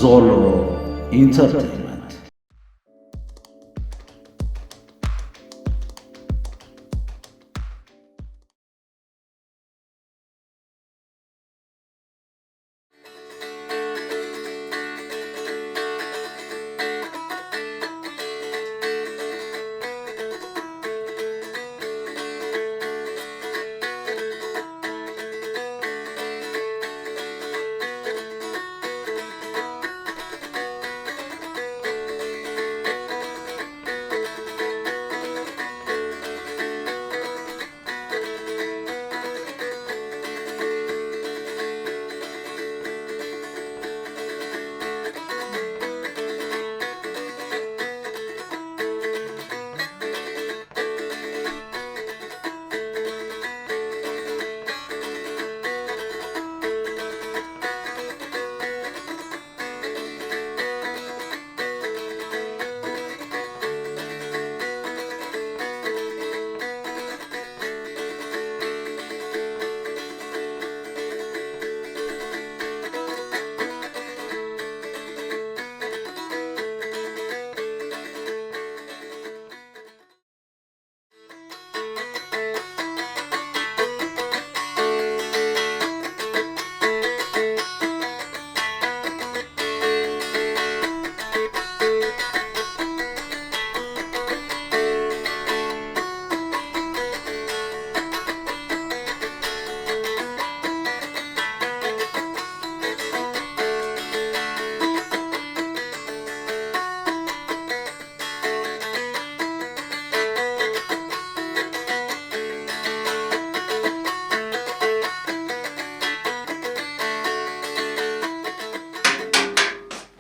ሶሎ ኢንተርቴይንመንት።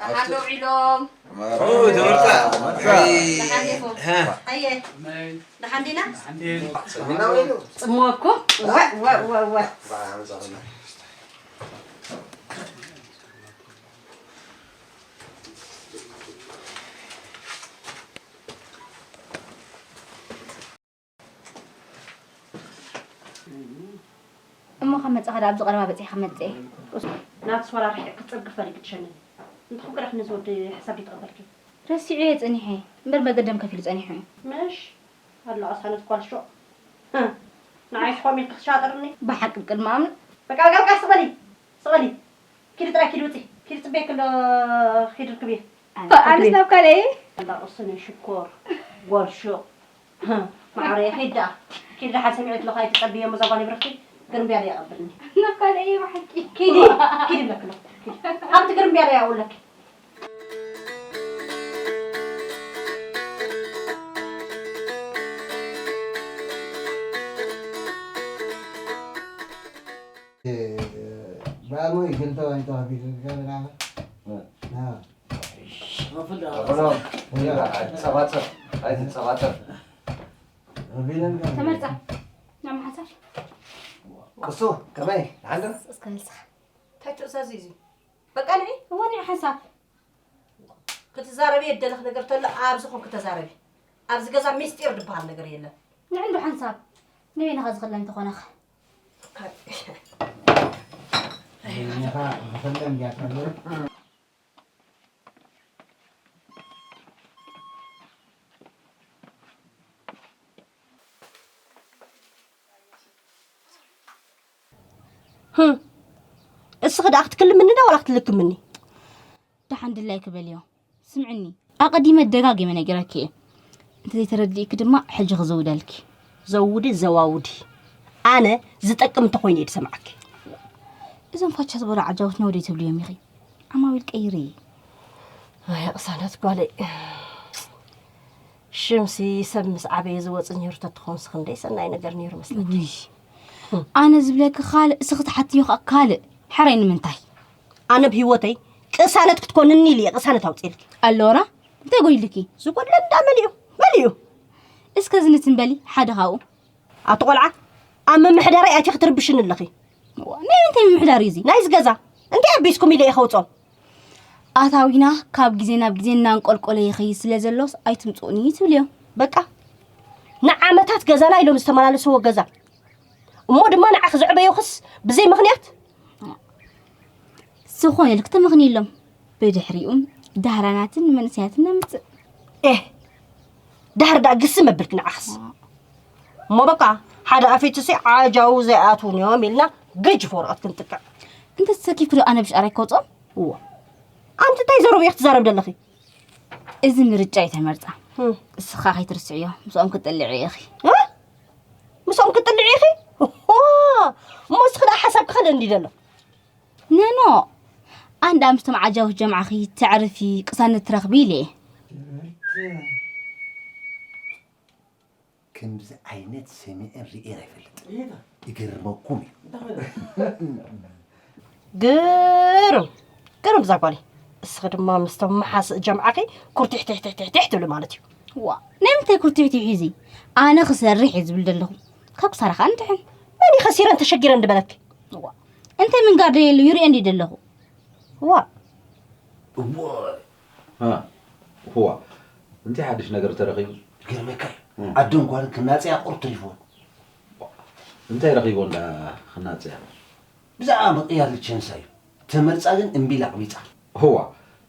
ደሓን ዶ ውዒሎም? ኦ፣ ተመርጻ። ደሓን ዲኹም? ሃ። ኣየ፣ ደሓን ዲና? ጽምዋ እኮ። ወ፣ ወ፣ ወ፣ ወ። እሞ ካብ መጻኻ ደኣ ኣብዚ ቀረባ በጺሐ ክመጽእ እየ። ናትስ ወላ ርሒቕ ክትጸብቂ ፈሊጡ ትሸነኒ። እንተኾንኪ ደኣ ነዚ ወዲ ሕሳብ ዘይተቐበልኪ? ረሲዐዮ ጸኒሐ እምበር መገደም ከፊሉ ጸኒሑ እዩ። ምሽ ኣለቐሳነት ጓል ሹቕ። ንዓይ ስኾም ኢልኪ ክትሻጥርኒ? ብሓቂ ቅድሚ ኣምን በቃ፣ በቃ፣ በቃ፣ ስቕ በሊ፣ ስቕ በሊ። ኪዲ ጥራይ ኪዲ ውጺ። ኪዲ ጽበየኪ ኣሎ፣ ኪዲ ርክብየ። ኣነስ ናብ ካልእ እየ። እንዳ ቁስኒ ሽኮር፣ ጓል ሹቕ። ማዕረየ፣ ኪዲ ደኣ። ኪዲ ደሓን ሰሚዐ ኣለኹ፣ ኣይትጸብየ፣ እዛ ጓል ይብርኽቲ። ግርምብያ ደኣ የቐብልኒ። ናብ ካልእ እየ ብሓቂ። ኪዲ፣ ኪዲ ብለኪ ኣለኹ። ኪዲ። ኣብቲ ግርምብያ ደኣ የውለኪ። ብኣሞይ ክልተ ዋንጫ ከፊቱ ዝገብር ኣፈ። እ። ና። ኣቦኖ፣ ኣይትጸባጸብ፣ ኣይትጸባጸብ። ኣቢለን ከ- ተመርጻ። ናብ መሓሳብ። ቅሱ፣ ከመይ? ደሓን ዶ? እስከ መልሳ። እንታይ ትእዛዝ እዩ እዚ? በቃ ንዒ። እወ፣ ንዒ ሓንሳብ። ክትዛረቢ የደለኽ ነገር ተሎ ኣብዚ ኮንክ ተዛረቢ። ኣብዚ ገዛ ሚስጢር ዝበሃል ነገር የለን። ንዕንዱ ሓንሳብ ንበይንኻ ዝኽለን ተኾነኸ። በይንኻ ዝኽለን እያ ተሎ። ህም። እስኺ ደኣ ክትክልምኒ ዶ ዋላ ክትልክምኒ? ደሓን ድላይኪ በልዮ። ስምዕኒ፣ ኣቐዲመ ደጋጊመ ነጊረኪ እየ። እንተዘይተረዲእኪ ድማ ሕጂ ክዘውደልኪ። ዘውዲ ዘዋውዲ። ኣነ ዝጠቅም እንተኾይነ እየ ዝሰምዓኪ። እዞም ፋቻ ዝበሉ ዓጃውትና ወደይ ትብልዮም ኢኺ? ዓማዊል ቀይሪ። ኣይ፣ ቅሳነት ጓለይ። ሽምሲ ሰብ ምስ ዓበየ ዝወጽእ ነይሩ ተትኾንስ ክንደይ ሰናይ ነገር ነይሩ መስለኪ። ውይ፣ ኣነ ዝብለኪ ካልእ፣ እስኺ ትሓትዮ ኸኣ ካልእ። ሕራይ ንምንታይ? ኣነ ብህይወተይ ቅሳነት ክትኮንኒ ኢለ እየ ቅሳነት ኣውፅኤልኪ። ኣሎራ፣ እንታይ ጎይልኪ? ዝጎድለኒ እንዳ መሊኡ፣ መሊኡ። እስከ ዝንትን በሊ፣ ሓደ ካብኡ። ኣቲ ቆልዓ፣ ኣብ ምምሕዳረይ ኣትየ ክትርብሽኒ ኣለኺ። እዋ፣ ናይ ምንታይ ምምሕዳር እዩ እዚ? ናይዚ ገዛ። እንታይ ኣቢስኩም ኢለ እየ ከውፅኦ? ኣታዊና ካብ ግዜ ናብ ግዜ እናንቆልቆለ ይኸይድ ስለ ዘሎስ ኣይትምፅኡኒ ትብልዮ። በቃ፣ ንዓመታት ገዛና ኢሎም ዝተመላለስዎ ገዛ። እሞ ድማ ንዓኺ ዘዕበዩኽስ ብዘይ ምኽንያት? ዝኾነ ኢልኪ ተመኽንይሎም። ብድሕሪኡ ዳህራናትን መንእሰያትን ነምጽእ። ኤህ፣ ዳህር ደኣ ግስም መብልኪ ንዓኽስ። እሞ በቃ፣ ሓደ ኣፌትሲ ዓጃው ዘይኣትውን እዮም ኢልና ገጅፍ ወረቐት ክንጥቅዕ። እንተ ተሰኪፍኪ ዶ ኣነ ብሽኣረይ ከውጽኦም? እዎ። ኣንቲ እንታይ ዘረቡ ኢኺ ትዛረብ ዘለኺ? እዚ ምርጫ እዩ ተመርጻ። ህም። እስኻ ከይትርስዕዮ፣ ምስኦም ክትጥልዒ ኢኺ። እ? ምስኦም ክትጥልዒ ኢኺ? እሞ እስኺ ደኣ ሓሳብኪ ካልእ እንዲ ዘሎ? ነኖ፣ ኣንዳ ምስቶም ዓጃውት ጀምዓኺ ተዕርፊ ቅሳነት ትረኽቢ ኢለ እየ። ከምዚ ዓይነት ሰሚዐን ርእየን ኣይፈልጥን። ይገርመኩም እዩ። ግርም፣ ግርም እዛ ጓለይ። እስኺ ድማ ምስቶም መሓስእ ጀምዓኺ ኩርቲሕቲሕቲሕቲሕ ትብሊ ማለት እዩ። ዋ፣ ናይ ምንታይ ኩርቲሕቲሕ እዩ እዚ? ኣነ ክሰርሕ እየ ዝብል ዘለኹ። ካብ ክሳራ ከኣ እንድሕን። መን እዩ ከሲረን ተሸጊረን ዝበለኪ? ዋ፣ እንታይ ምንጋር ደየሉ ይርእዮ እንዲ ዘለኹ። ዋ። እዎ። እ፣ እዋ። እንታይ ሓድሽ ነገር ተረኺቡ? ይገርመካ እዩ። እም። ኣደን ጓልን ክናጽያ ቁሩብ ተሪፍወን። እንታይ ረኺቦ እንዳ ክናጽያ? ብዛዕባ ምቕያር ሊቸንሳ እዩ። ተመርጻ ግን እምቢ ኢላ ኣቕቢጻ። እዋ።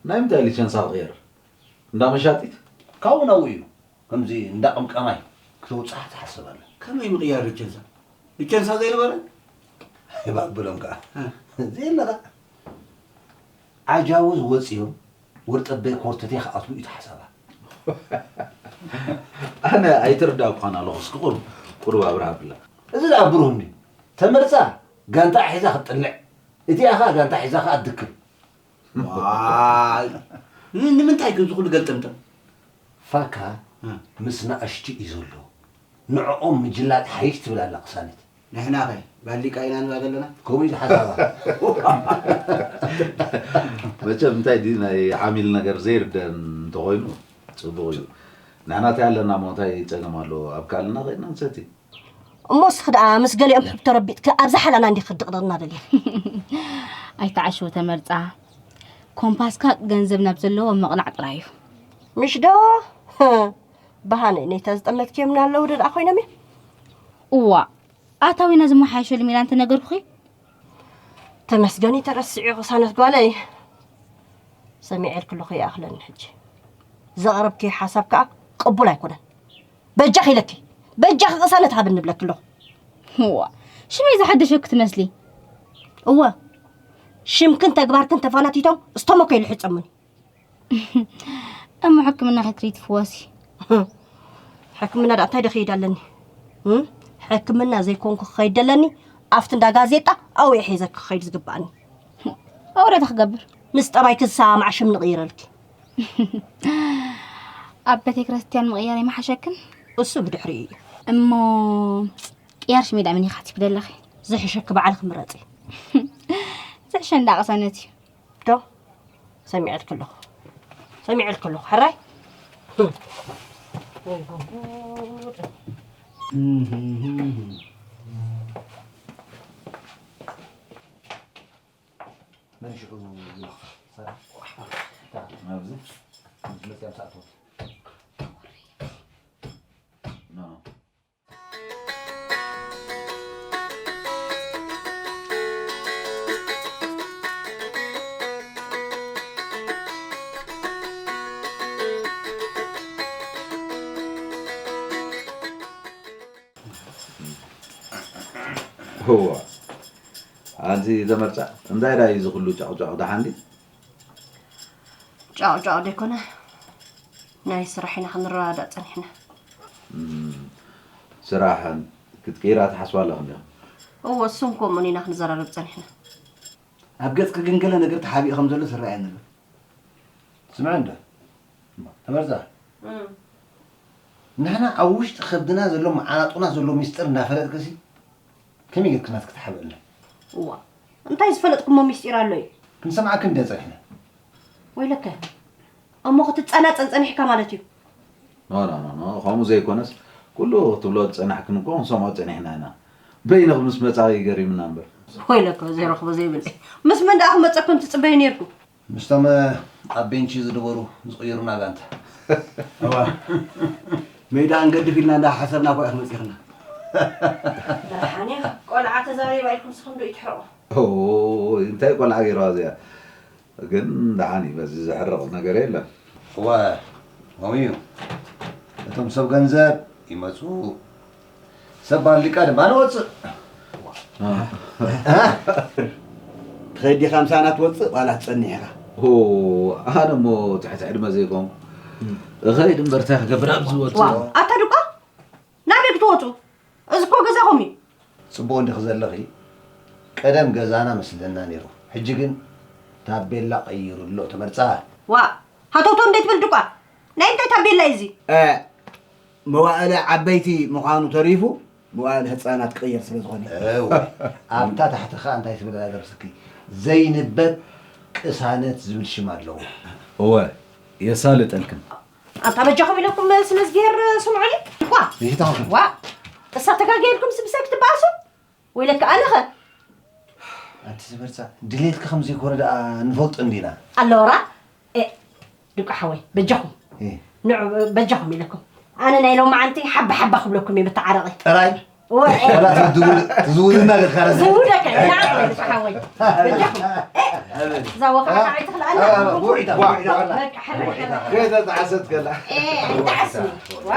ናይ ምንታይ ሊቸንሳ ክቕየር? እንዳ መሻጢት? ካብኡ ናብኡ እዩ። ከምዚ እንዳ ቀምቃማይ ክተውጽኣ ትሓስብ ኣላ። ከመይ ምቕያር ሊቸንሳ? ሊቸንሳ ዘይነበረ? ይባእ ብሎም ከኣ። እ። ዘየለኻ። ዓጃውዝ ወጺኦም ወርጠበ ኮርተቴ ክኣትዉ እዩ ተሓሳባ። ኣነ ኣይተረዳእኩኻን ኣለኹ። እስኪ ቁሩብ፣ ቁሩብ ኣብርሃ ብላ። እዚ ደኣ ብሩህ እንድዩ። ተመርጻ ጋንታ ሒዛ ክትጥልዕ፣ እቲኣ ኸኣ ጋንታ ሒዛ ኸኣ ትድክም። ዋይ፣ ን-፣ ንምንታይ ግን ዝኹሉ ገልጠምጠም? ፋካ እ። ምስ ናእሽቱ እዩ ዘሎ። ንዕኦም ምጅላጥ ሓይሽ ትብል ኣላ ቅሳነት። ንሕናኸ ባሊቃ ኢና ንብላ ዘለና? ከምኡ እዩ ዝሓሳባ። መቸም እንታይ ድዩ ናይ ዓሚል ነገር ዘይርደን እንተኾይኑ ጽቡቕ እዩ። ንሕና እንታይ ኣለና እሞ እንታይ ጸገም ኣለዎ? ኣብ ካልእና ኸይድና ንሰቲ። እሞ እስኺ ደኣ ምስ ገሊኦም ሕቶ ረቢጥኪ ኣብዛ ሓላና እንዲኺ ክድቕድቕና ደልየ። ኣይትዓሽው ተመርጻ። ኮምፓስካ ገንዘብ ናብ ዘለዎ ምቕናዕ ጥራይ እዩ። ምሽ ዶ? ብሃነ ነይታ ዝጠመትክዮም እናለዉ ዶ ደኣ ኮይኖም እዮም? እዋ፣ ኣታዊና ዝመሓየሸሉ ሜላ እንተነገርኩኺ? ተመስገን እዩ ተረሲዑ ቅሳነት ጓለይ። ሰሚዐልኪ ኣለኹ ይኣኽለኒ ሕጂ። ዘቕረብክዮ ሓሳብ ከኣ ቅቡል ኣይኮነን። በጃኺ ኢለኪ፣ በጃኺ ቅሳነት ሃብኒ እብለኪ ኣለኹ። እዋ፣ ሽመይ ዝሓደሸኪ ትመስሊ። እወ፣ ሽምክን ተግባርክን ተፋላቲቶም እስተሞ ከይልሕጸሙኒ። እሞ ሕክምና ከይትሪ ትፍወሲ። ሕክምና ደኣ እንታይ ዶ ክኸይድ ኣለኒ? እም? ሕክምና ዘይኮንኩ ክኸይድ ደለኒ፣ ኣብቲ እንዳ ጋዜጣ ኣውየ ሒዘ ክኸይድ ዝግባኣኒ። ኣውረታ ክገብር። ምስ ጠባይኪ ዝሰማማዕ ሽም ንቕይረልኪ። ኣብ ቤተ ክርስቲያን ምቕያር ይመሓሸክን? እሱ ብድሕሪኡ እዩ። እሞ ቅያር ሽመይ ደኣ መን ኢኻ ትብሊ ኣለኺ? ዝሕሸኪ ባዕልኺ ምረጺ። ዝሕሸ እንዳ ቅሳነት እዩ። ዶ? ሰሚዐልኪ ኣለኹ። ሰሚዐልኪ ኣለኹ። ሕራይ? ወይ ጉድ። መን ሽዑ ይልካ? ሰራ? እታ ኣብዚ? መጽያ ምሳእተወት። ኖ። እዋ፣ ኣንቲ ተመርጻ፣ እንታይ ደኣ እዩ እዚ ኩሉ ጫቕጫቕ? ደሓን ድዩ? ጫቕጫቕ ደይኮነ፣ ናይ ስራሕ ኢና ክንረዳዳእ ጸኒሕና። እም፣ ስራሕ ክትቅይራ ትሓስባ ኣለኽን ዲኽን? እወ፣ እሱን ከምኡን ኢና ክንዘራረብ ጸኒሕና። ኣብ ገጽኪ ግን ገለ ነገር ተሓቢኡ ከም ዘሎ ዝረኣየኒ ኣሎ። ስምዒ እንዶ፣ ተመርጻ። እም። ንሕና ኣብ ውሽጢ ከብድና ዘሎ መዓናጡና ዘሎ ሚስጥር እናፈለጥክሲ፣ ከመይ ጌርኪ ናትኪ ትሓብእልና? እዋ፣ እንታይ ዝፈለጥኩሞ ሚስጢር ኣሎ እዩ? ክንሰምዓኪ እንደ ጸኒሕና። ወይለከ፣ እሞ ክትጸናጸን ጸኒሕካ ማለት እዩ። ኖ፣ ኖ፣ ኖ፣ ኖ፣ ከምኡ ዘይኮነስ፣ ኩሉ ክትብሎ ዝጸናሕክን እኮ ክንሰምዖ ጸኒሕና ኢና። በይንኺ ምስ መጻኺ ገሪምና እምበር። ወይለከ፣ ዘይረኽቦ ዘይብል። ምስ መን ደኣ ክመጸኩም ትጽበዩ ኔርኩም? ምስቶም ኣብ ቤንቺ ዝነበሩ ዝቕይሩና ጋንታ። እዋ፣ ሜዳ ክንገድፍ ኢልና እንዳ ሓሰብና እኮ ኢኹም መጺእኽና። ደሓን እያ፣ ቆልዓ ተዛሪባ ኢልኩም ንስኹም ዶ ይትሕረቑ? ኦይ፣ እንታይ ቆልዓ ገይርዋ እዚኣ? ግን ደሓን እዩ፣ በዚ ዘሕርቕ ነገር የለን። እወ፣ ከምኡ እዩ። እቶም ሰብ ገንዘብ ይመጹ፣ ሰብ ባሊቃ ድማ ንወጽእ። እ? ትኸይድ ዲኻ ምሳና ትወጽእ ዋላ ትጸንሕ ኢኻ? ኦ፣ ኣነ እሞ ትሕቲ ዕድመ ዘይኮንኩ። እኸይድ እምበር እንታይ ክገብር ኣብዚ ወጽእ? ዋው፣ ኣታ ድቋ ናበይ ክትወጹ? እዚ እኮ ገዛኹም እዩ። ጽቡቕ እንዲኺ ዘለኺ፣ ቀደም ገዛና መስለና ነይሩ፣ ሕጂ ግን ታቤላ ቀይሩ ኣሎ። ተመርጻ። ዋእ፣ ሃተውተው እንዴት ትብል ድቋ? ናይ እንታይ ታቤላ እዩ እዚ? እ፣ መዋእለ ዓበይቲ ምዃኑ ተሪፉ መዋእለ ህጻናት ክቕየር ስለ ዝኾነ። እወ፣ ኣብታ ታሕቲ ኸኣ እንታይ ትብል ኣላ ደርስኪ? ዘይንበብ ቅሳነት ዝብል ሽም ኣለዎ። እወ፣ የሳልጠልክን። ኣንታ በጃኹም ኢለኩም ስለ እዝግሄር ስምዑኒ። ዋ! ይታወቅ። ዋ! እሳ ተጋገየልኩም ስብሰብ ክትበኣሱ? ወይለካ ኣነኸ? ኣንቲ ዘመርጻ፣ ድሌትኪ ከም ዘይኮነ ደኣ ንፈልጦ እንዲና። ኣለወራ? ኤ፣ ድቋ ሓወይ፣ በጃኹም። ኤ። ንዑ፣ በጃኹም ኢለኩም። ኣነ ናይ ሎማዓንቲ ሓባ ሓባ ክብለኩም እየ መተዓረቒ። ጥራይ? ወ-፣ ኤ። ዋላ ትዝውር-፣ ትዝውርና ገርካ ረዘ-፣ ዝውደቀ፣ ንዓቕ በል ድቋ ሓወይ። በጃኹም። ኤ፣ እዛ ወኻዕካዒ ትኽልኣና? አ፣ ውዒታ፣ ውዒታ። በቃ፣ ሕራይ፣ ሕራይ። ከይተጣዓሰት ከላ። ኤ፣ ኣይጣዓስኒ። ዋ።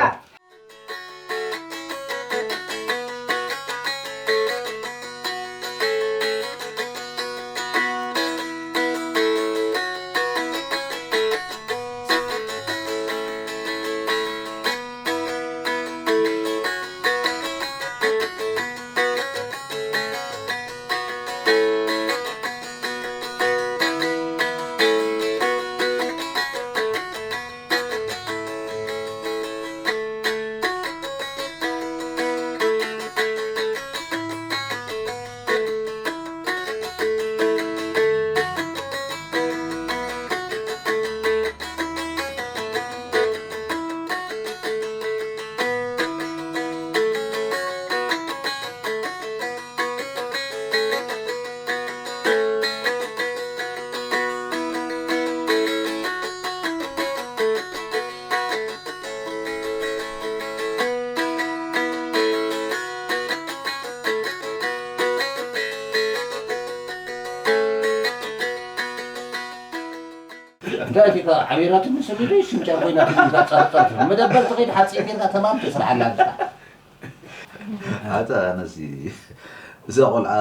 እንታይ ኢኻ ሓቢራትኒ ሰሚደይ ሽምጫ ኮይና ትብል እዛ ጸርጸር። መደበር ትኸይድ ሓጺን ጌርካ ተማም ትስርሓላ ኣንታ። ኣታ ኣነሲ እዛ ቆልዓ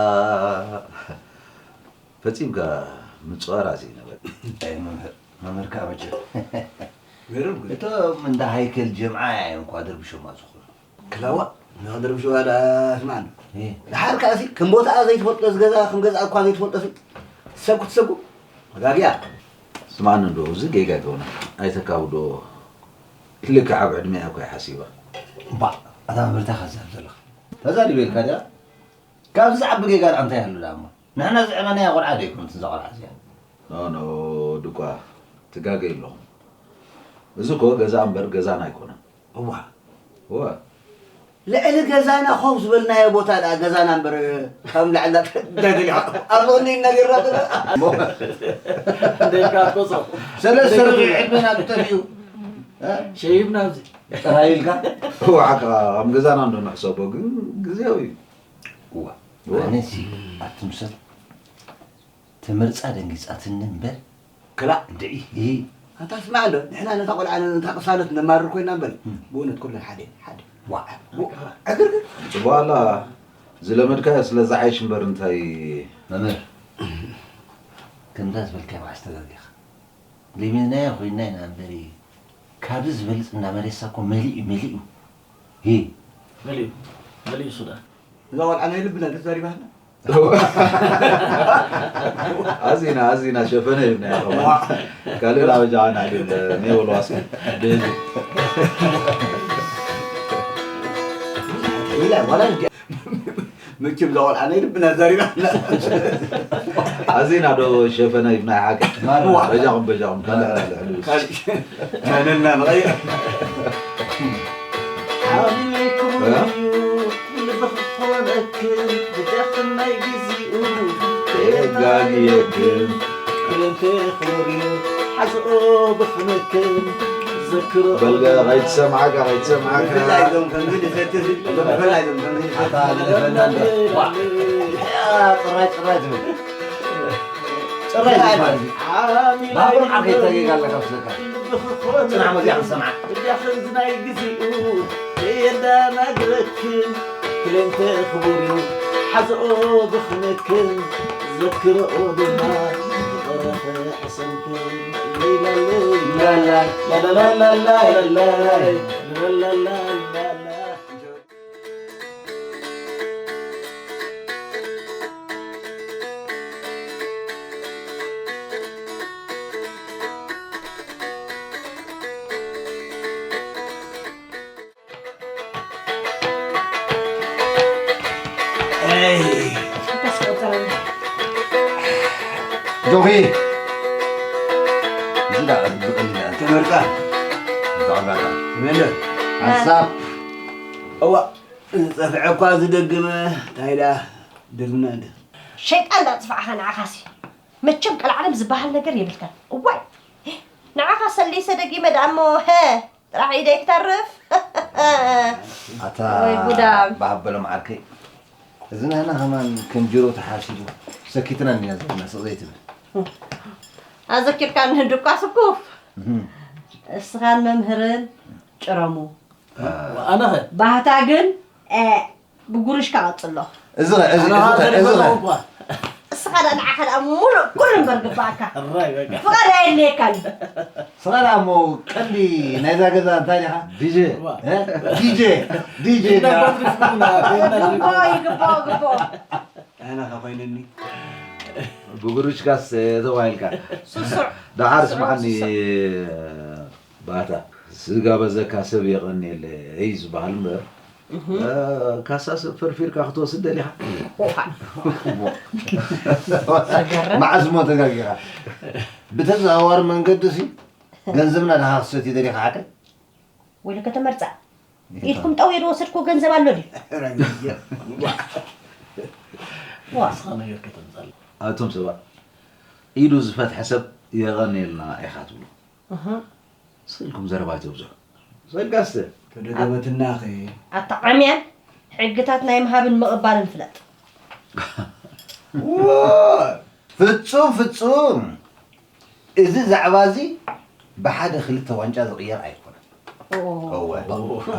ፈጺምካ ምጽዋር ኣስኢነበት። ኣይ መምህር፣ መምህር ከኣ መቸም። ገርም ግን። እቶም እንዳ ሃይከል ጀምዓ እዮም እኳ ደርብሾማ ዝኾኑ። ክላዋ፣ ንኽደርብሾ ዋላ ስማዕኒ። እየ። ደሓር ከኣሲ፣ ከም ቦታኣ ዘይትፈልጦ፣ እዚ ገዛ ከም ገዛ እኳ ዘይትፈልጦ ሲ፣ ሰብ ክትሰጉ፣ መጋግያ። ስማዕኒ እንዶ፣ እዚ ጌጋ ኣይትኾነ። ኣይተካብዶ። ልክዕ ኣብ ዕድሜኣ እኳ ይሓሲባ። እምባእ፣ ኣታ መምህር እንታይ ከዛብ ዘለኻ? ተዛሪበ ኢልካ ድያ? ካብዚ ዝዓቢ ጌጋ ደኣ እንታይ ኣሎ ደኣ እሞ? ንሕና ዘዕበናያ ቆልዓ ዶ ኣይኮነትን እዛ ቆልዓ እዚኣ? ኖ፣ ኖ፣ ድቋ፣ ትጋገዩ ኣለኹም። እዚ እኮ ገዛ እምበር ገዛና ኣይኮነን። እዋ። እዋ። ልዕሊ ገዛና ኮፍ ዝበልናዮ ቦታ ደኣ ገዛና እምበር ካብ ላዕሊ ደገሊኻ ኣብ ጎኒ ይናገርና ዘሎ። እሞ፣ ደይካ ትቆጾ። ሰለስተ ርብዒ ዕድመና ተጠፊኡ። እ? ሸይብና ኣብዚ። ጥራይ ኢልካ? እዋ፣ ካብ ገዛና እንዶ ንሕሰቦ ግን ግዜያዊ እዩ። እዋ፣ እዋ። ኣነሲ ኣብቲ ምሰል ተመርጻ ደንጊጻትኒ እምበር። ክላእ። እንድዒ። ኣታ ስማዕ ኣሎ፣ ንሕና ነታ ቆልዓ ነታ ቅሳነት ነማርር ኮይና እምበር፣ እም። ብእውነት ኩለን ሓደ እየን፣ ሓደ። ዋዕ። ው-፣ ዕግርግር። ጽቡቕ ኣላ፣ ዝለመድካዮ ስለ ዝዓይሽ እምበር እንታይ። መምህር፣ ከምዛ ዝበልካዮ ዋዕሽ ተጋጊኻ። ለሚድናዮ ኮይንና ኢና እምበሪ፣ ካብዚ ዝበልጽ እንዳ መሬሳ እኮ መሊኡ፣ መሊኡ። ሂ። መሊኡ፣ መሊኡ ሱዳን። እዛ ቆልዓ ናይ ልብና ተዛሪባትና። ኣዚና፣ ኣዚና ሸፈነ ይብና ያኸማ። ካልእ ላበጃ ናዕሊ ኔወልዋስ። ኢላ፣ ዋላ እንዲ-፣ መቸም እዛ ቆልዓ ናይ ልብና ዛሪባትና። ኣዚና ዶ ሸፈነ ይብና ሓቂ? ማርዋ። በጃኹም፣ በጃኹም። ካልእ፣ ካልእ፣ ካልእ። ካልእ። መነና ንቐይር። ሓሚመይኩም እ? እዩ ልብኺ ክኾነክን ብደኽን ናይ ግዚኡ። የጋግየክን። ክልንተ ክቡር እዩ ሓዝኦ ብፍነክን ዘክሮ። በል ከይትሰምዓካ፣ ከይትሰምዓካ። ብፍላይ እዞም ከምዚ ንፈትህ፣ ብፍላይ እዞም ከምዚ ንፈትህ። ኣታ ንፈና እንዶ። ዋ። ጥራይ፣ ጥራይ ትብል። ጭራይ ዘይፋል። ባቡር ዓርከይ ተጌጋ ኣለካ መስለካ። ጽናሕ መዚኣ ክንሰምዓ። እዳኸ እዚ ናይ ግዜኡ የዳናግረክን ክልተ ክቡር እዩ ሓዝኦ ብኽነክን ዘክርኦ ድማ ዝቐረፈ ሕሰምክን ለይላለይ ላላ ላላላላላይ ላላላላላ ጆኺ፣ እዚ ደኣ ብቐሊል እያ። ተመርጻ። ብዛዕባታ። መለ። ሓሳብ። እዋ፣ ዝጸፍዐ እኳ ዝደግመ፣ እንታይ ደኣ ድርና እንደ። ሸይጣን ደኣ ጽፍዓኻ ንዓኻሲ። መቸም ቀልዓለም ዝበሃል ነገር የብልካን። እዋይ፣ ንዓኻ ሰሊሰ ደጊመ ደኣ እሞ፣ ሀ፣ ጥራሕ ኢደይ ክተርፍ። ኣታ ወይ ጉዳም። ባሃበሎም ዓርከይ፣ እዚ ናህና ከማን ከም ጅሮ ተሓሲቡ ሰኪትና እኒና ዘለና ስቕ ዘይትብል። ኣዘኪርካኒ ድኳ ስኩፍ። እህም። እስኻን መምህርን ጭረሙ። ኣነኸ? ባህታ ግን፣ እ፣ ብጉርሽካ ቀጽሎ። እዚ ኸ፣ እዚ፣ ኣነ እዚ ኸ፣ ኻዘር እዚ ኸ? በዛው እኳ። እስኻ ደኣ ንዓኻ ደኣ ሙሉእ ኩሉ እምበር ግባኣካ። ራይ በቃ። ፍቓድ ኣየድልየካን። ስኻ ደኣ እሞ ቀንዲ ናይዛ ገዛ እንታይ ዲኻ? ዲጄ። እ? ዲጄ። ዲጄ እንዳ ዲኻ? ኮንትሪስ ኩልና፣ ቤትና ይግባኦ፣ ይግባኦ፣ ይግባኦ። ኣነ ኸ ኮይነኒ? ብጉርሽካስ ተባሂልካ። ስሱዕ። ደሓር ስሱዕ፣ ስምዓኒ፣ ስሱዕ። ባታ፣ ዝጋበዘካ ሰብ የቐንየለይ ዝበሃል እምበር፣ እህ። እ፣ ካሳ ሰብ ፈርፊርካ ክትወስድ ደሊኻ? ኦኻ። ዘገርም። መዓዝ እሞ ተጋጊኻ? ብተዘዋዋሪ መንገዲ ሲ ገንዘብና ድኻ ክትሰትዩ ደሊኻ ሓቀይ? ወይለከ ተመርጻ። ኢድኩም ጠውየ ዝወሰድኩዎ ገንዘብ ኣሎ ድዩ? ዋ። ኣቶም ሰባት፣ ኢዱ ዝፈትሐ ሰብ የቐንየልና ኢኻ ትብሉ። እህ። ስልኩም ዘረባ ኣይተብዝሑ። ሰልካስተ። ተደገመትናኺ። ኣታ ዓምያን ሕግታት ናይ ምሃብን ምቕባልን ፍለጥ። ዎ! ፍጹም፣ ፍጹም። እዚ ዛዕባ እዚ ብሓደ ክልተ ዋንጫ ዝቕየር ኣይኮነን። ኦ። እወ።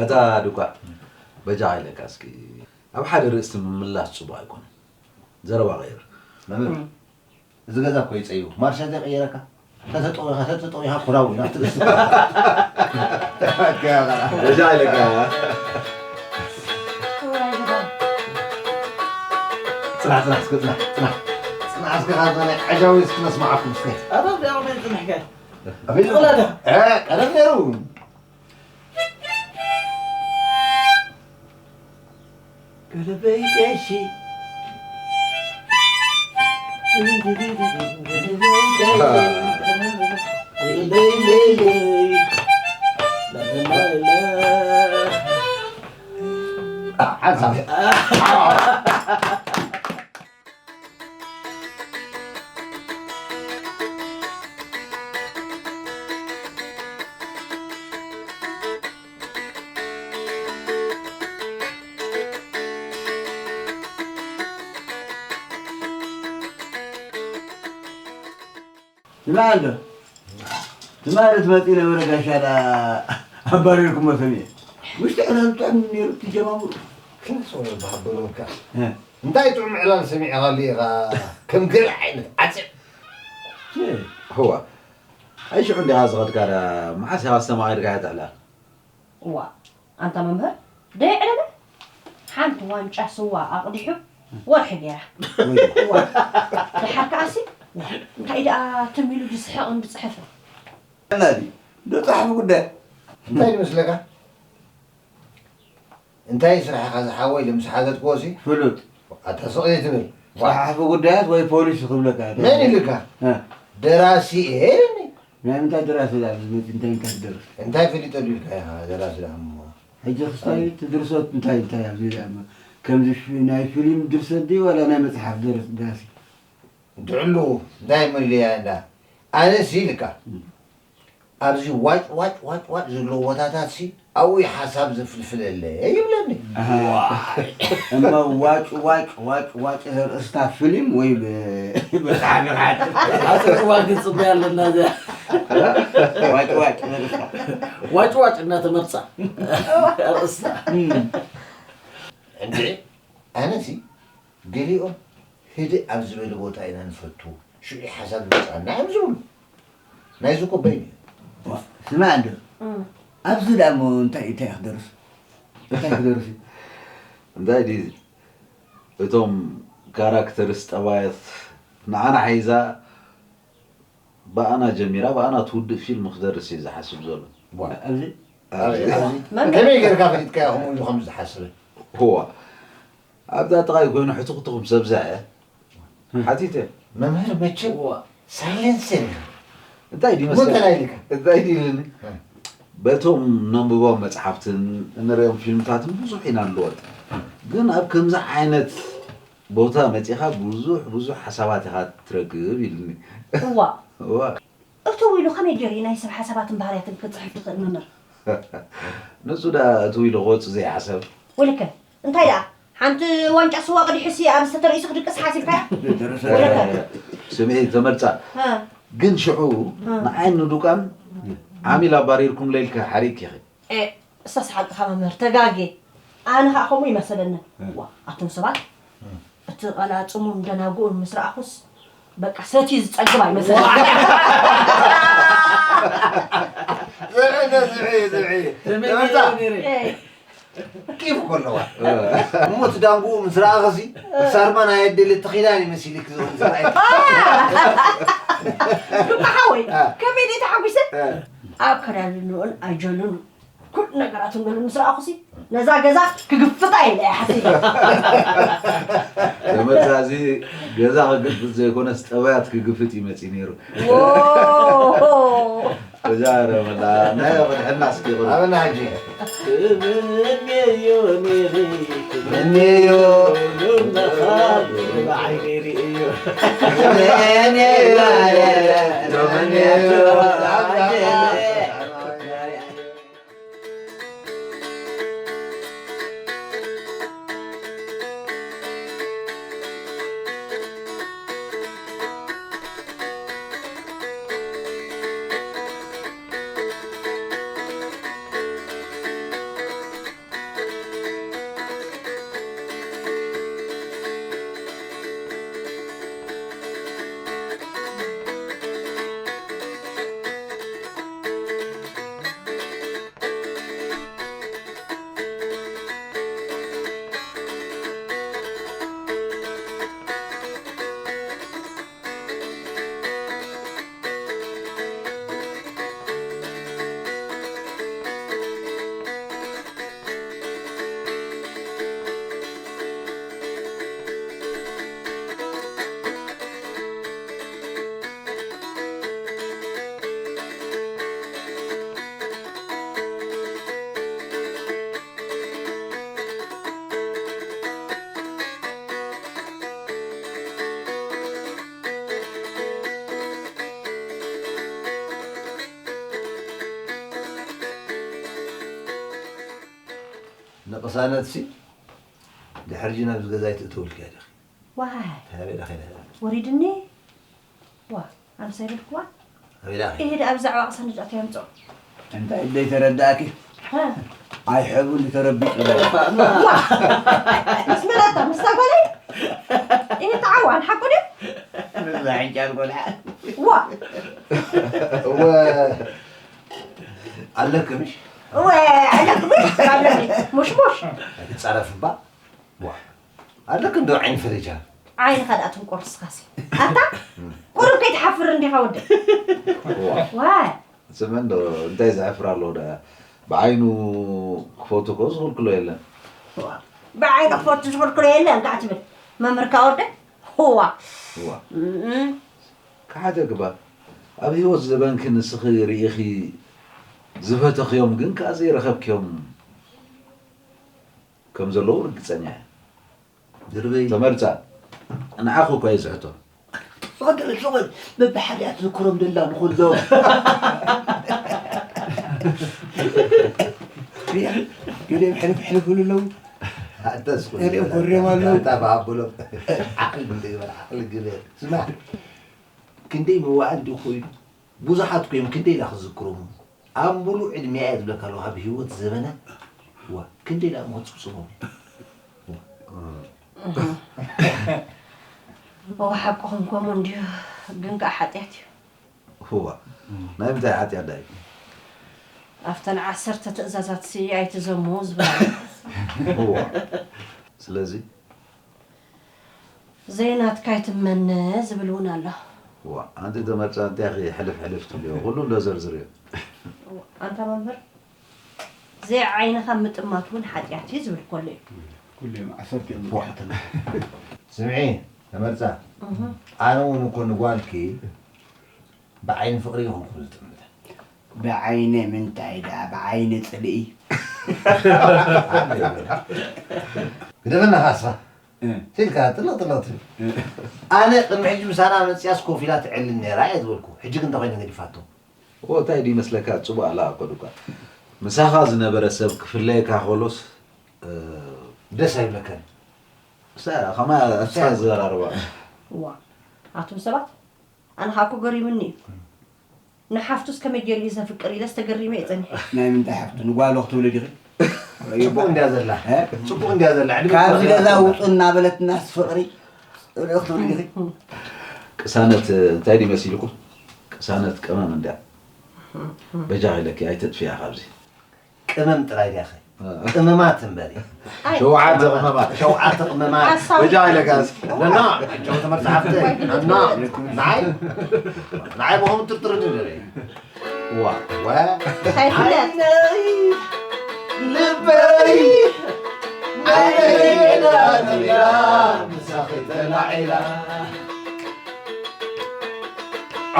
ኣታ ድኳ፣ በጃ ኢለካ እስኪ፣ ኣብ ሓደ ርእስቲ ምምላስ ጽቡቕ ኣይኮነን። ዘረባ ቀይር። መምህር፣ እም። እዚ ገዛ እኮ እዩ ጸይሩ። ማርሻ ዘይቀየረካ? ተተጠዊኻ፣ ተተጠዊኻ ኩራው ኢላ ትርእስቲ። በጃ ኢለካ። ጽናሕ፣ ጽናሕ፣ እስከ ጽናሕ፣ ጽናሕ። ጽናሕ፣ እስከ ካብዛ ናይ ዓጃዊ እስኪ ነስምዓኩም እስከ። ኣታ እዚኣ ኸመይ ጽንሕካ? ኣቤት። ይቕላደ። እ፣ ቀደም ነይሩ። ገለበይ ጋሺ። ሓንሳብ። ትማል ዶ? ትማል ትመጽእ ነበረ ጋሻ ዳ ኣባሪርኩሞ ሰሚዐ። ውሽጢ ዕላል ጥዑም ነይሩ እቲ ጀማምሩ። ክንዲ ሰው ነው ዝሃበሎም ከ። እ። እንታይ ጥዑም ዕላል ሰሚዕኻሉ ኢኻ? ከም ገለ ዓይነት ዓጽም። እ። ህዋ። ኣይ ሽዑ እንዲኻ ዝኸድካ ዳ መዓስ ኢኻ ኣስተማቒርካ እያ ትዕላል? እዋ፣ ኣንታ መምህር፣ ደየዕለለ? ሓንቲ ዋንጫ ስዋ ኣቕዲሑ ወርሒ ገይራ። ወይ። እዋ፣ ደሓር ከኣሲ፣ እንታይ ደኣ ትም ኢሉ ዝስሕቕን ዝጽሕፍን? ናዲ፣ ዶ ጸሓፊ ጉዳይ? እንታይ ይመስለካ? እንታይ ስራሕኻ ዝሓወይ ኢለ ምስ ሓተትክዎ ሲ? ፍሉጥ። ኣታ ስቕ ዘይትብል። ጸሓፊ ጉዳያት ወይ ፖሊስ ክብለካ። መን ኢልካ? እ። ደራሲ እየ ኢሉኒ። ናይ ምንታይ ደራሲ ደኣ ኣብዚ መጺኡ እንታይ እንታይ ትደርስ? እንታይ ፈሊጠሉ ኢልካ ኢኻ ደራሲ ደኣ እሞ? ሕጂ ክስታይ እቲ ድርሰት እንታይ እንታይ ኣብዚ ደኣ እሞ? ከምዚ ፊ-፣ ናይ ፊልም ድርሰት ድዩ ዋላ ናይ መጽሓፍ ደርስ-፣ ደራሲ? ድዕሉ እንታይ እሞ ኢለያ እንዳ? ኣነስ ኢልካ። እም። ኣብዚ ዋጭ ዋጭ ዋጭ ዋጭ ዝብሎ ቦታታት ሲ ኣብኡ እዩ ሓሳብ ዘፍልፍለለይ ይብለኒ። ኣሃ። እሞ ዋጭ ዋጭ ዋጭ ዋጭ ዘርእስታ ፊልም ወይ ብ-፣ ብጣዕሚ ሓቂ። ኣጽብዋ ክንጽበያ ኣለና እዚኣ። ዋጭ ዋጭ ዘርእስታ። ዋጭ ዋጭ እናተመርጻ። ኣርእስታ። እም። እንዴ፣ ኣነሲ ገሊኦም ህድእ ኣብ ዝበለ ቦታ ኢና ንፈቱ፣ ሽዑ ሓሳብ ይመጽኣና እዮም ዝብሉ። ናይዚ እኮ በይኑ እዩ። ስማዕ እንዶ፣ እም። ኣብዚ ደኣ እሞ እንታይ፣ እንታይ ክደርስ? እንታይ ክደርስ እዩ? እንታይ ድዩ? እቶም ካራክተርስ ጠባያት ንዓና ሓይዛ ብኣና ጀሚራ ብኣና ትውድእ ፊልም ክደርስ እዩ ዝሓስብ ዘሎ። ዋ። ኣብዚ ኣብዚ፣ ኣብዚ፣ ኣብዚ መን ከመይ ጌርካ ፈሊጥካዮ ከምኡ ኢሉ ከም ዝሓስበ? እዋ። ኣብዛ ጥቓይ ኮይኑ ሕቱኽቱኽ ምስ ኣብዝሐ ሓቲተ። መምህር መቸም እዋ። ሳይለንሰር እዩ። እንታይ ድዩ መሰለህ? እንታይ ኢልካ? እንታይ ድዩ ኢልኒ? እ። በቶም ነንብቦም መጽሓፍትን እንርእዮም ፊልምታትን ብዙሕ ኢና ንልወጥ። ግን ኣብ ከምዚ ዓይነት ቦታ መጺኻ ብዙሕ፣ ብዙሕ ሓሳባት ኢኻ ትረክብ ኢልኒ። እዋ። እዋ። እትው ኢሉ ከመይ ገይሩ እዩ ናይ ሰብ ሓሳባትን ባህርያትን ክጽሕፍ ዝኽእል መምህር? ንሱ ደኣ እትው ኢሉ ክወጽእ ዘይሓሰብ። ወልከ፣ እንታይ ደኣ? ሓንቲ ዋንጫ ስዋ ቅዲሑሲ ኣብ ዝተተርኢሱ ክድቅስ ሓሲብካያ? ዝተረሰ-፣ ወለከ። ስምዒ ተመርጻ። እ። ግን ሽዑ እ። ንዓይን ንዱቃን ዓሚል ኣባሪርኩም ለይልካ ሓሪቅ ኢኺ። ኤ፣ እሳስ ሓቅኻ መምህር፣ ተጋጌ። ኣነ ኸኣ ከምኡ ይመሰለኒ። እ። ዋ፣ ኣቱም ሰባት፣ እ። እቲ ቐላጽሙን ደናጉኡን ምስ ረኣኹስ፣ በቃ ሰትዩ ዝጸግብ ኣይመሰለኒ። ዝብዒ፣ ዝብዒ፣ ዝብዒ። ተመርጻ። ተመርጻ። ኤ። ቂፍ እኮ ኣለዋ። እ። እሞ እቲ ዳንጉኡ ምስ ረኣኽሲ፣ እ። ሳርማ ናይ ኣደለ ተኺላ እዩ መሲልክ ዝኸውን ዝረኣየኪ። ዱካ ሓወይ፣ እ። ከመይ ደይ ተሓጒሰ? እ። ኣከዳድንኡን ኣጀሉን ኩሉ ነገራቱን ገሉ ምስ ረኣኹሲ፣ ነዛ ገዛ ክግፍጣ ኢለ እየ ሓሲበ። ተመርጻ እዚ ገዛ ክግፍጥ ዘይኮነስ ጠባያት ክግፍጥ እዩ መጺኡ ነይሩ። ዎ! ተዛረበላ፣ ናይ ቅድሕና እስኪ ይቕሩ። ኣበና ሕጂ። ትምንየዮ ነይሪ፣ ትምንየዮ፣ ሉምነኻ ብዓይኒ ርእዮ። ትምንየዮ፣ ትምንየዮ። ንቅሳነትሲ ድሕሪ ጂ ናብዚ ገዛ ኣይትእተውልኪ እያ ዲኺ? ዋይ። ኣበይ ኢላ ኸይዳ? ወሪድኒ? ዋ፣ ኣነስ ኣይበልክዋን። ኣበይ ኢላ ኸይዳ? ኢሂድ ኣብዛ ዕባቕ ሰንድ ኣትያ ኣምጽኦ። እንታይ ደይ ተረዳእኪ? ሃ? ኣይሕቡን ተረቢጡ። ዋ! ምስ መላታ፣ ምስታ ጓለይ? ኢሂድ ተዓዋን፣ ሓቁ ድዩ? ምስዛ ዕንጫል ቆልዓ። ዋ! እወ፣ ኣለኪ ምሽ? እወ፣ ኣለኪ ምሽ? ኣለኪ። ሙሽ፣ ሙሽ። ኣይትጻረፊ እባ። ዋ። ኣለክ እንዶ ዓይኒ ፈረጃ። ዓይንኻ ደኣ ትንቆር ንስኻሲ። ኣታ? ቁሩብ ከይትሓፍር እንዲኻ ወደይ። ዋ። ዋይ። ስመ እንዶ እንታይ ዘሕፍር ኣለዎ ደኣ? ብዓይኑ ክፈቱ እኮ ዝኽልክሎ የለን። ዋ። ብዓይኑ ክፈቱ ዝኽልክሎ የለን ካዓ ትብል። መምህርካ ወደይ? ዋ። ዋ። እም። ክሓደግባ። ኣብ ህይወት ዘበንኪ ንስኺ ርኢኺ ዝፈተኽዮም ግን ከኣ ዘይረኸብክዮም ከም ዘለዉ ርግጸኛ እየ። ድርበይ። ተመርጻ። ንዓኹ እኳ እየ ዝሕቶ። ተቐደለ ተቐደለ በብሓደ እያ ትዝክሮም ደላ ንኹሎም። ገሊኦም ሕልፍ ሕልፍ ይብሉ ኣለዉ። ኣንተስ ገሊኦም ኮርዮም ኣለዉ። ኣንታ ብኣቦሎም ዓቕሊ ግበር፣ ዓቕሊ ግበር። ስማዕ፣ ክንደይ መዋእል ድዩ ኮይኑ? ብዙሓት ኮይኖም ክንደይ ኢላ ክዝክሮም? ኣብ ሙሉእ ዕድሜኣ እየ ዝብለካ ኣለኹ፣ ኣብ ህይወት ዘበና ዋ ክንደይ ኢላ እሞ ክትጽብጽቦም እያ። እህ። እወ ሓቅኹም ከምኡ እንድዩ፣ ግን ከኣ ሓጢኣት እዩ። እዋ ናይ ምንታይ ሓጢኣት ዳይ? ኣብተን ዓሰርተ ትእዛዛት ሲ ኣይትዘሙ ዝበሃል። እዋ ስለዚ ዘይናትካ ኣይትመነ ዝብል እውን ኣሎ። ዋ ኣንቲ ተመርፃ እንታይ ኺ ሕልፍ ሕልፍ ትብልዮ? ኩሉ እንዶ ዘርዝርዮ። ኣንታ መምህር፣ ዘይዓይንኻ ምጥማት እውን ሓጢኣት እዩ ዝብል ከሎ እዩ። ኩሉ እዮም ዓሰርተ እዮም ዝሓተና። ስምዒ ተመርፃ፣ እህ። ኣነ እውን እኮ ንጓልኪ ብዓይኒ ፍቕሪ ይኹንኩም ዝጥምተ። ብዓይነ ምንታይ ደኣ? ብዓይነ ጽልኢ። ግደፈና ኻስኻ። እ። ትልካ ጥልቕ ጥልቕ ትብል። እ። ኣነ ቅድሚ ሕጂ ምሳና መጽያስ ኮፍ ኢላ ትዕልን ነይራ እየ ዝበልኩ። ሕጂ ግን እንታይ ኮይነ ገዲፋቶ? እዎ፣ እንታይ ድዩ ይመስለካ? ጽቡቕ ኣላ እኮ ድኳ። ምሳኻ ዝነበረ ሰብ ክፍለየካ ከሎስ፣ እ፣ ደስ ኣይብለካን? እሳ ኸማ እሳ እሳ ዘራርባ። እዋ፣ ኣቱም ሰባት፣ ኣነ ኸኣ እኮ ገሪሙኒ እዩ። ንሓፍቱስ ከመይ ገይሩ እዩ ዘፍቅር ኢለስ ተገሪመ እየ ጸኒሐ። ናይ ምንታይ ሓፍቱ? ንጓሎ ክትብሊ ዲኺ? ጽቡቕ እንድያ ዘላ። እ? ጽቡቕ እንድያ ዘላ። ዕድመ ካብዚ ይባርኽ ገዛ ይባርኽ። ውጹ እናበለትናስ ፍቕሪ ጽልኢ ክትብሊ ዲኺ? ቅሳነት እንታይ ድዩ መሲልኩም? ቅሳነት ቀመም እንድያ። በጃ ኢለኪ ኣይተጥፍያ ካብዚ። ቅመም ጥራይ ድያኸ? እ። ቅመማት እምበሪ። ኣይ። ሸውዓተ ቅመማት። ሸውዓተ ቅመማት። ሓሳዊ። በጃ ኢለካ እስኪ። ነና፣ ጨው ተመርጻ ሓፍተይ። ነና፣ ንዓይ፣ ንዓይ ብኸምኡ ጥርጥር እንድለይ። ዋ። ዋ። እንታይ ፍለጥ? ዓይነይ፣ ልበይ፣ ዓይነይ፣ ሌላ፣ ሌላ፣ ምሳኺ ተላዒላ።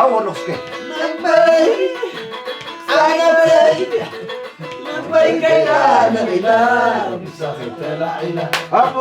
ዓው ኣለኹ እስከ። ልበይ፣ ዓይነይ፣ ልበይ ከይዳ ነቒላ፣ ምሳኺ ተላዒላ። ኣዋ።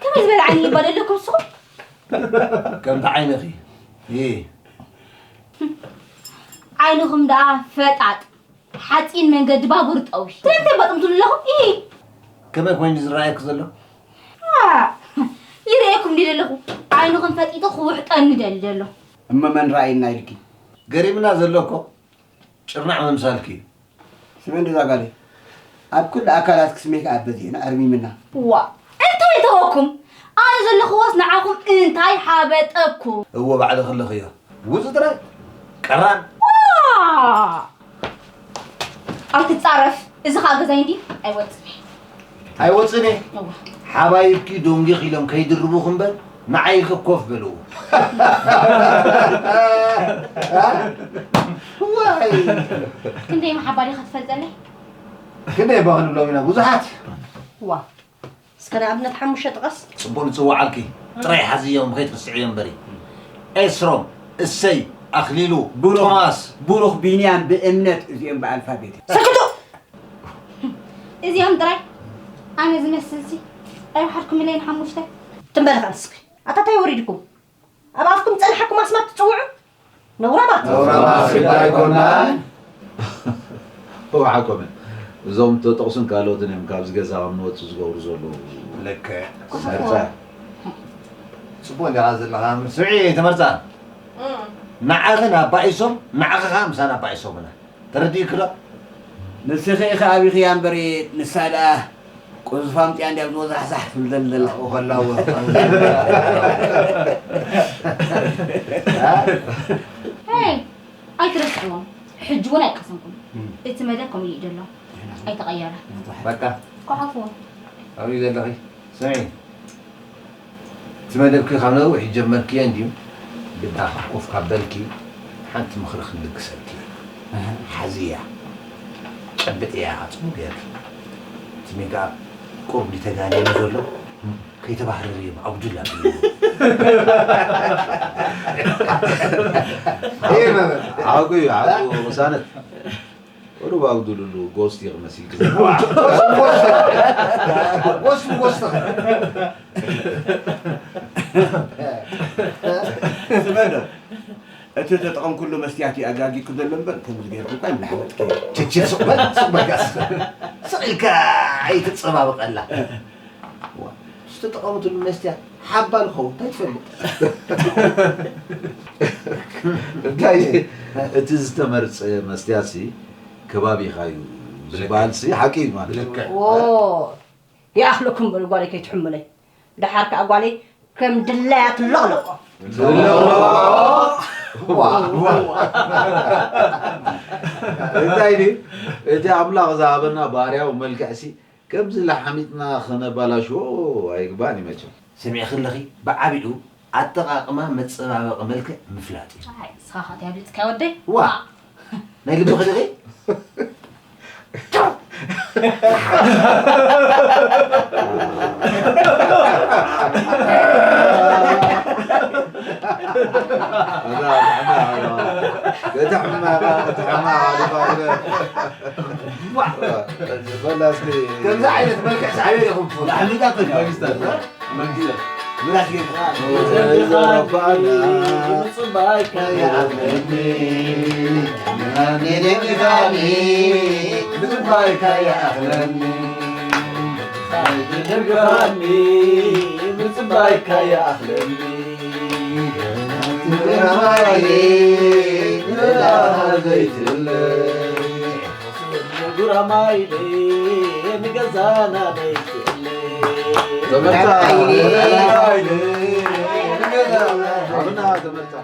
ከመይ ዝበለ ዓይኒ ይባል ኣለኩም ንስኹም? ከምቲ ዓይንኺ። እ። ዓይንኹም ደኣ ፈጣጥ፣ ሓጺን መንገዲ ባቡር ጠዊ። ስለምንታይ ባጥምቱሉ ኣለኹም? እ። ከመይ ኮይኑ ዝረኣየኪ ዘሎ? ኣ፣ ይርእየኩም ድየ ዘለኹ? ዓይንኹም ፈጢጡ ክውሕጠኒ ደሊ ዘሎ። እሞ መን ረኣየና ኢልኪ? ገሪምና ዘሎ እኮ ጭርናዕ ምምሳልኪ እዩ። ስምዒ እንዶ እዛ ጓለይ፣ ኣብ ኩሉ ኣካላትኪ ስሜት ኣበዚሕና ኣርሚምና። ዋ፣ እንታይ ተወኩም? ኣነ ዘለኹዎስ ንዓኹም እንታይ ሓበጠኩም? እዎ፣ ባዕልኺ ኣለኽዮ። ውጹ ጥራይ። ቀራን። ዋ! ኣይትጻረፍ። እዚ ኸኣ ገዛይ እንድዩ። ኣይወጽን እየ። ኣይወጽን እየ። እዋ። ሓባይብኪ ዶንጊኽ ኢሎም ከይድርቡኺ እምበር፣ ንዓይ ኢኺ ኮፍ በልዎ። ዋይ። ክንደይ መሓባ ዲኻ ትፈልጠለይ? ክንደይ እባ ክንብሎም ኢና፣ ብዙሓት። ዋ። እስከ ንኣብነት ሓሙሽተ ጥቀስ። ጽቡቕ ንጽውዓልኪ። ጥራይ ሓዝዮም ከይትርስዕዮ እምበሪ። ኤስሮም፣ እሰይ፣ ኣኽሊሉ፣ ብሩኽ፣ ቶማስ። ብሩኽ፣ ቢንያም፣ ብእምነት፣ እዚኦም ብኣልፋቤት። ስክቱ! እዚኦም ጥራይ? ኣነ ዝመስልሲ ኣይወሓድኩምለይን ሓሙሽተ። ትም በል ኸኣ ንስኺ። ኣታ ታይ ወሪድኩም? ኣብ ኣፍኩም ዝጸንሓኩም ኣስማት ትጽውዑ? ነውራማት። ነውራማት ስድራ ኣይኮናን። እወ ሓቆመ። እዞም ተጠቕሱን ካልኦትን እዮም ካብዚ ገዛ ከም ንወጽእ ዝገብሩ ዘለዉ። ልክዕ። መርጻ። ጽቡቕ እንዲኻ ዘለኻ። ስምዒ ተመርጻ። እም። ንዓኺ ናብ ባኢሶም፣ ንዓኺ ኸዓ ምሳና ባኢሶምና። ተረዲእኪ ዶ? ንስኺ ኢኺ ኣቢኽያ እምበር፣ ንሳ ደኣ ቁዝፋ ኣምጺኣ እንድያ ዝወዛሕዛሕ ትብል ዘላ። ኣብኡ ከላ እውን። ሄይ፣ ኣይትረስዕዎም። ሕጂ እውን ኣይቀሰንኩን። እቲ መደብ ከምኡ እዩ ዘሎ። ኣይተቐየረ። በቃ። ኳሓፍዎ። ኣብኡ ዘለኺ። ስምዒ። እቲ መደብኪ ካብ ነዊሕ ጀመርክዮ እንድዩ፣ ግዳ ኮፍ ካብ በልኪ፣ ሓንቲ ምኽሪ ክልግሰልኪ። እህ። ሓዝያ፣ ጨብጥያ፣ ኣጽቡ ጌርኪ። እቲ ሜክኣፕ ቁሩብ ድዩ ተጋኒኑ ዘሎ? ከይተባህርሪ እዮም ኣጉድል ኣቢሉ። ይህ መምህር። ሓቁ እዩ፣ ሓቁ ቅሳነት። ቁሩብ ኣጉድልሉ፣ ጎስት ኢኺ መሲልኪ። ጎስት፣ ጎስት። ስመ ዶ፣ እቲ ተጠቐምኩሉ መስትያት እዩ ኣጋጊኩ ዘሎ እምበር፣ ከምዚ ጌርኩ እኳ ይምሓለጥኪ። ችችል፣ ስቕ በል፣ ስቕ በል፣ ጋስ። ስቕ ኢልካ ኣይትጸባበቐላ። ዋ፣ ዝተጠቐምትሉ መስትያት ሓባል ኸውን እንታይ ትፈልጥ? እንታይ፣ እቲ ዝተመርጸ መስትያትሲ ከባቢኻ እዩ ዝበሃልሲ ሓቂ እዩ ማለት እዩ። ልክዕ። ዎ፣ ይኣኽለኩም በሉ ጓለይ ከይትሕሙለይ። ደሓር ከኣ ጓለይ ከም ድላያ ትለቕለቆ። ዋ፣ ዋ። እንታይ ድዩ? እቲ ኣምላኽ ዝሃበና ባህርያዊ መልክዕሲ ከምዚ ለሓሚጥና ኸነባላሽዎ ኣይግባእን እዩ መቸም። ሰሚዕኺ ኣለኺ፣ ብዓቢኡ ኣጠቓቕማ መጸባበቒ መልክዕ ምፍላጥ እዩ። ኣይ፣ ንስኻ ኸኣ እንታይ ኣብሊጽካዮ ወደይ? ዋ! ናይ ልብኺ ዲኺ? እዛ፣ እዛ፣ እዛ፣ እዛ፣ እዛ፣ እዛ፣ በላ እስኪ። ከምዚ ዓይነት መልክዕ ሳዕቤን ኢኹም ትፈልጡ። ኣሕሊጣቶ መንግስታት፣ መንግስታት። ምራሽ ጌርካ። ዘርግኻኒ፣ ምጽባይካ ይኣኽለኒ። ንደግኻኒ፣ ምጽባይካ ይኣኽለኒ። ዘርግኻኒ፣ ምጽባይካ ይኣኽለኒ። ትግራይ፣ ንላሃ ዘይትለይ። ጉራማይሌ ንገዛና ነይትእለ። ተመርታ። ጉራማይሌ ንገዛና። ኣብና ተመርታ።